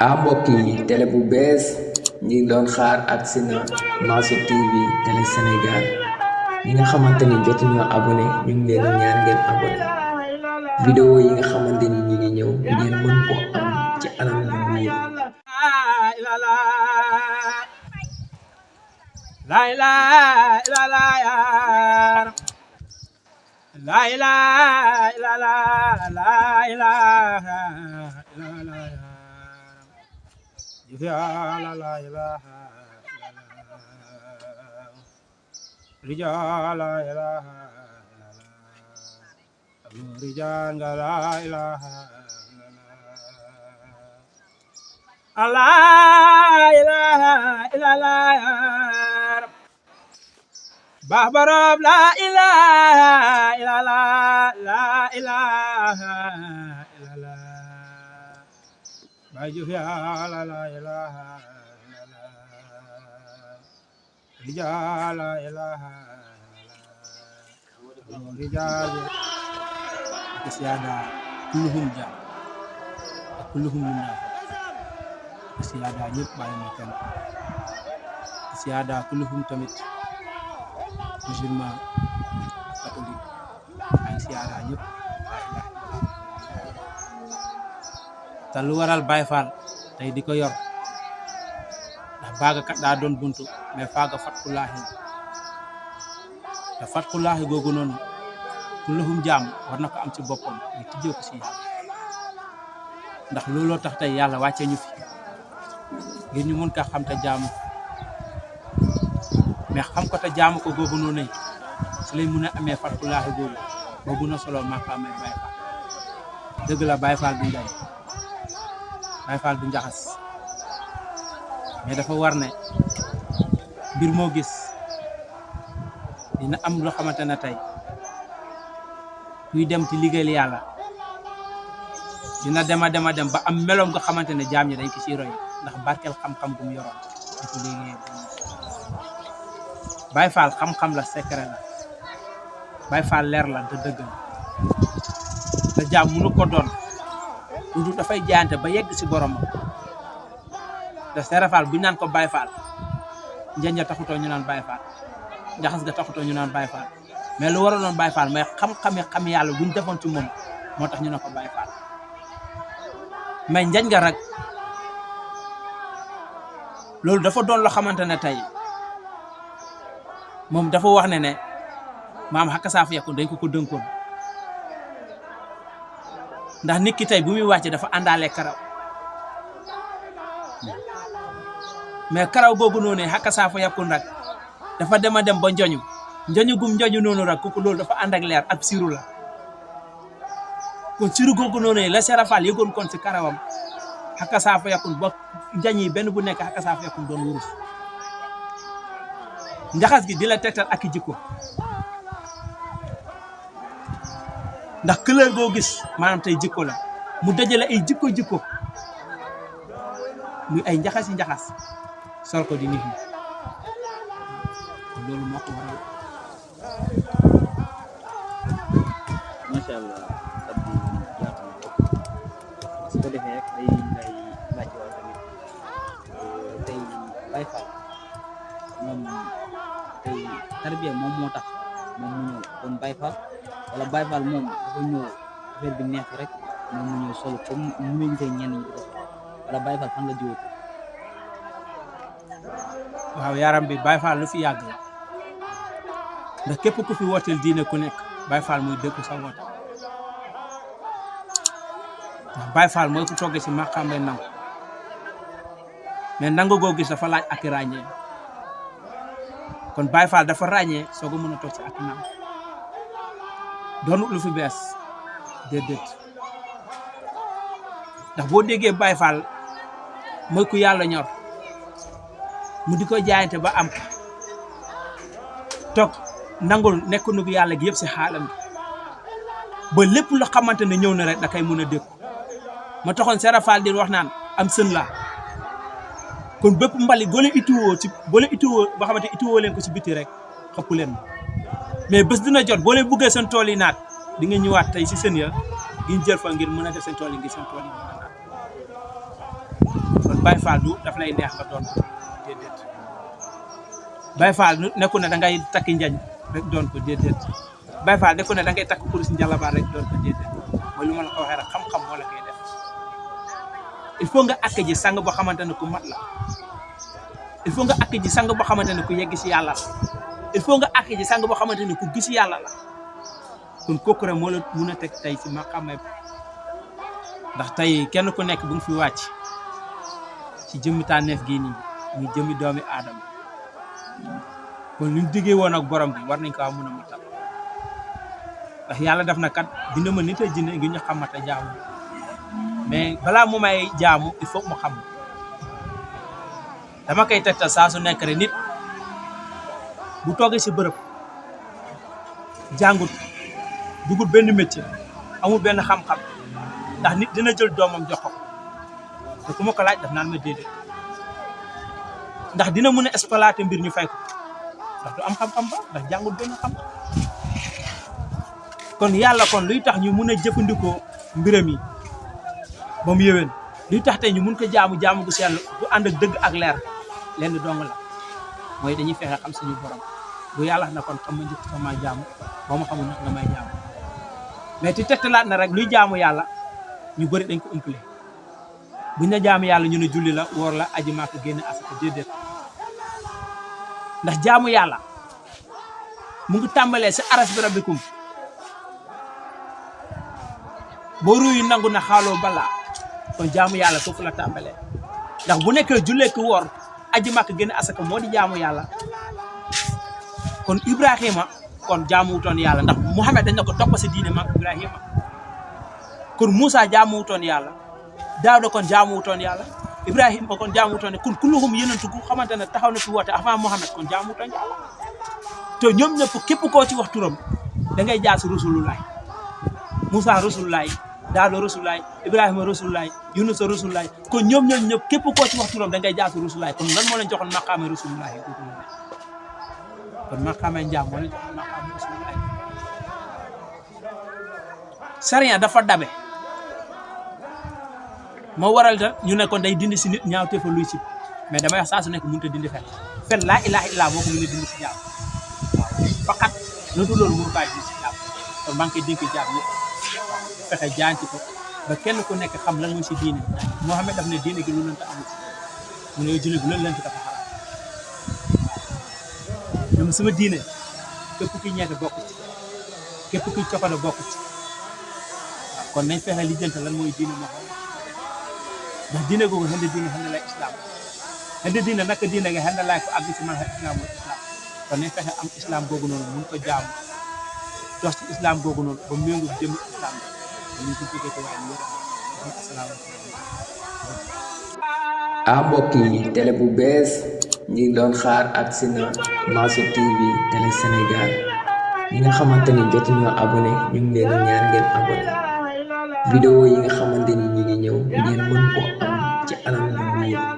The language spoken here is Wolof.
mbokk yi télé bu bees ñi doon xaar ak sina Mansour TV télé Sénégal ñi nga xamante ni jotuñoo abonné ñu ngi leen di ñaan ngeen abonné vidéo yi nga xamante ni ñi ngi ñëw ngeen mën ko am ci anam yu wóor. La ilaha illallah ya la ilaha illallah la ilaha illallah ya la ilaha illallah rijal la ilaha illallah rijal la ilaha illallah la ilaha illallah Bahbarab la ilaha illallah la ilaha illallah Baju ya la ilaha illallah Rijal la ilaha illallah Rijal Kesiada kulluhum jam kulluhum munaf Kesiada ñepp bayina kan Kesiada kulluhum tamit musulman catholique ay siyaara ñëpp te lu waral Baye Fall tey di ko yor ndax baaga kat daa doon buntu mais faaga fatkulaahi te fatkulaahi googu noonu kulluhum jaam war na ko am ci boppam ñu tijjee ko si yàlla ndax looloo tax tey yàlla wàccee ñu fi ngir ñu mën kaa xam te jaamu mais xam ko te jaamu ko googu noonu nañ su lay mun a amee fatkulaahi googu boobu na solo maqaamay Baye Fall dëgg la Baye Fall du njaay Baye Fall du njaxas mais dafa war ne mbir moo gis dina am loo xamante ne tey kuy dem ci liggéeyal yàlla dina dema dem ba am meloom nga xamante ne jaam ñi dañ ko ciy roy ndax barkeel xam-xam bu mu yoroon di ko liggéeyee Baye Fall xam-xam la secret la Baye Fall leer la te dëgg la jaam mënu ko doon lu dafay jaayante ba yegg si borom te Serap Fall bu ñu naan ko Baye Fall njëñ taxutoo ñu naan Baye Fall njaxas ga taxutoo ñu naan Baye Fall mais lu waraloon Baye Fall mais xam-xami xam yàlla bu ñu defoon ci moom moo tax ñu ne ko Baye Fall mais njëñ nga rek loolu dafa doon loo xamante ne tey. moom dafa wax ne maam xakka saaf yakun dañ ko dënkoon ndax nit ki tey bu muy wàcce dafa àndaale karaw mais karaw googu noonu xakka saaf yakun rek dafa dem ba njoñu gum njoñu noonu rek kooku loolu dafa ànd ak leer ab siru la kon siru googu noonu la Serap Fall yëgoon kon si karawam xakka saaf yakun ba njañ yi benn bu nekk xakka saaf yakun doon wurus njaxas gi di la tegtal ak jikko ndax couleur boo gis maanaam tey jikko la mu dajale ay jikko muy ay njaxas sol ko di nit ñi loolu moo ko waral macha allah kaddu yaatu na su ko defee rek day lay laaj waay tamit tey Baye Fall moom tey tarbiya moom moo tax moom mu ñëw kon Baye Fall wala Baye Fall moom dafa ñëw affaire bi neex rek moom mu ñëw solo comme mu ngi gisee ñenn ñi ko wala Baye Fall fan nga jiwoo ko waaw yaram bi Baye Fall lu fi yàgg la ndax képp ku fi wooteel diine ku nekk Baye Fall muy dëkku sa woote ndax Baye Fall mooy ku toggee si maqaam lay nangu mais nangu goo gis dafa laaj ak ràññee kon Baye Fall dafa ràññee soo ko mën a toog si ak nangu doonut lu fi bees déedéet ndax boo déggee Baye Fall mooy ku yàlla ñor mu di ko jaayante ba am toog nangul nekk nu yàlla gi yëpp si xaalam ba lépp loo xamante ne ñëw na rek da koy mën a dékku ma taxoon Serap Fall di wax naan am sën laa kon bépp mbali boo leen ittuwoo ba xamante ittuwoo leen ko si biti rek xëpp leen mais bés dina jot boo leen buggee seen tool yi naat di nga ñëwaat tey si sën ya ngir jël fa ngir mën a def seen tool yi ngir seen tool yi mën a naat Baye Fall du daf lay neex nga doon ko déedéet Baye Fall nekku ne da ngay takki njañ rek doon ko déedéet Baye Fall nekku ne da ngay takk kurus njalabaar rek doon ko déedéet mooy lu ma la ko waxee rek xam-xam moo la koy def il faut nga àkk ji sang boo xamante ne ku mat la il faut nga àkk ji sang boo xamante ne ku yegg si yàlla la il faut nga àkk ji sang boo xamante ne ku gis yàlla la kon kooku rek moo la mun a teg tey si maqaamay ndax tey kenn ku nekk bu nga fi wàcc ci jëmmi tànneef gii nii ñu jëmmi doomi aadama kon li ñu diggee woon ak borom bi war nañ ko mun a matal ndax yàlla def na kat bind ma nit a jinne ngir ñu xamata jaamu mais balaa mu may jaamu il faut mu xam dama koy tegtal saa su nekk rek nit bu toogee si bërëb jàngut dugut benn métier amul benn xam-xam ndax nit dina jël doomam jox ko te ku ma ko laaj daf naan ma déedéet ndax dina mën a exploiter mbir ñu fay ko ndax du am xam-xam ba ndax jàngut benn xam kon yàlla kon luy tax ñu mun a jëfandikoo mbiram yi ba mu yéwén luy tax tey ñu mun ko jaamu gu sell bu ànd ak dëgg ak leer lenn dong la mooy dañuy fexe xam suñu borom bu yàlla na kon xam ma njëkk sama jaamu ba ma xamul nag nga may jaamu mais ti tegtalaat na rek luy jaamu yàlla ñu bëri dañ ko umpale buñ na jaamu yàlla ñu ne julli la woor la aji maaka génn asaka déedéet ndax jaamu yàlla mu ngi tàmbalee si aras bi rabbikum boo ruuyu nangu na xaaloo balaa kon jaamu yàlla foofu la tàmbalee ndax bu nekkee jullee ko woor aji maaka génn asaka moo di jaamu yàlla kon Ibrahima kon jaamuwutoon yàlla ndax Muhammad dañ na ko topp si diine maam Ibrahima kon Moussa jaamuwutoon yàlla Daawda kon jaamuwutoon yàlla Ibrahima kon jaamuwutoon kon kulluhum yenentu ku xamante ne taxaw na fi woote avant Muhammad kon jaamuwutoon yàlla te ñoom ñëpp képp koo ci wax turam da ngay jaar si Rasulullah Moussa Rasulullah Daawda Rasulullah Ibrahima Rasulullah Yunus Rasulullah kon ñoom ñëpp képp koo ci wax turam da ngay jaar si Rasulullah kon lan moo leen joxoon maqaame Rasulullah kon maqaame njaam moo leen joxoon maqaame Rasulullah sariya dafa dabe moo waral da ñu ne kon day dindi si nit ñaaw te fa luy si mais damay wax saa su nekk mënut a dindi fen laa ilaaha illaa moo ko mën a dindi si jaam waaw faqat lu dul loolu mënu kaa dindi si jaam kon maa ngi koy dénk jaam ñëpp fexe jaanti ko ba kenn ku nekk xam lan mooy si diine Muhammad daf ne diine gi lu lënt amul mu ne julli bi loolu lënt dafa xaraam ñoom sama diine képp ki ñeete bokk ci képp ki coppale bokk ci waaw kon nañ fexe lijjante lan mooy diine moo xam ndax diine googu xënd diine xënd lay islam xënd diine naka diine nga xënd laay ko àgg si man islam mooy islam kon nañ fexe am islam googu noonu mun ko jaamu dox ci islam googu noonu ba méngu jëm islam bi ñu ko jógee ko waaye ñu asalaamaaleykum mbokk yi télé bu bees ñi doon xaar ak sina Mansour TV télé Sénégal ñi nga xamante ni jotuñoo abonné ñu ngi leen di ñaan ngeen abonné vidéo yi nga xamante ni ñi ngi ñëw ngeen mën ko am ci anam yu wóor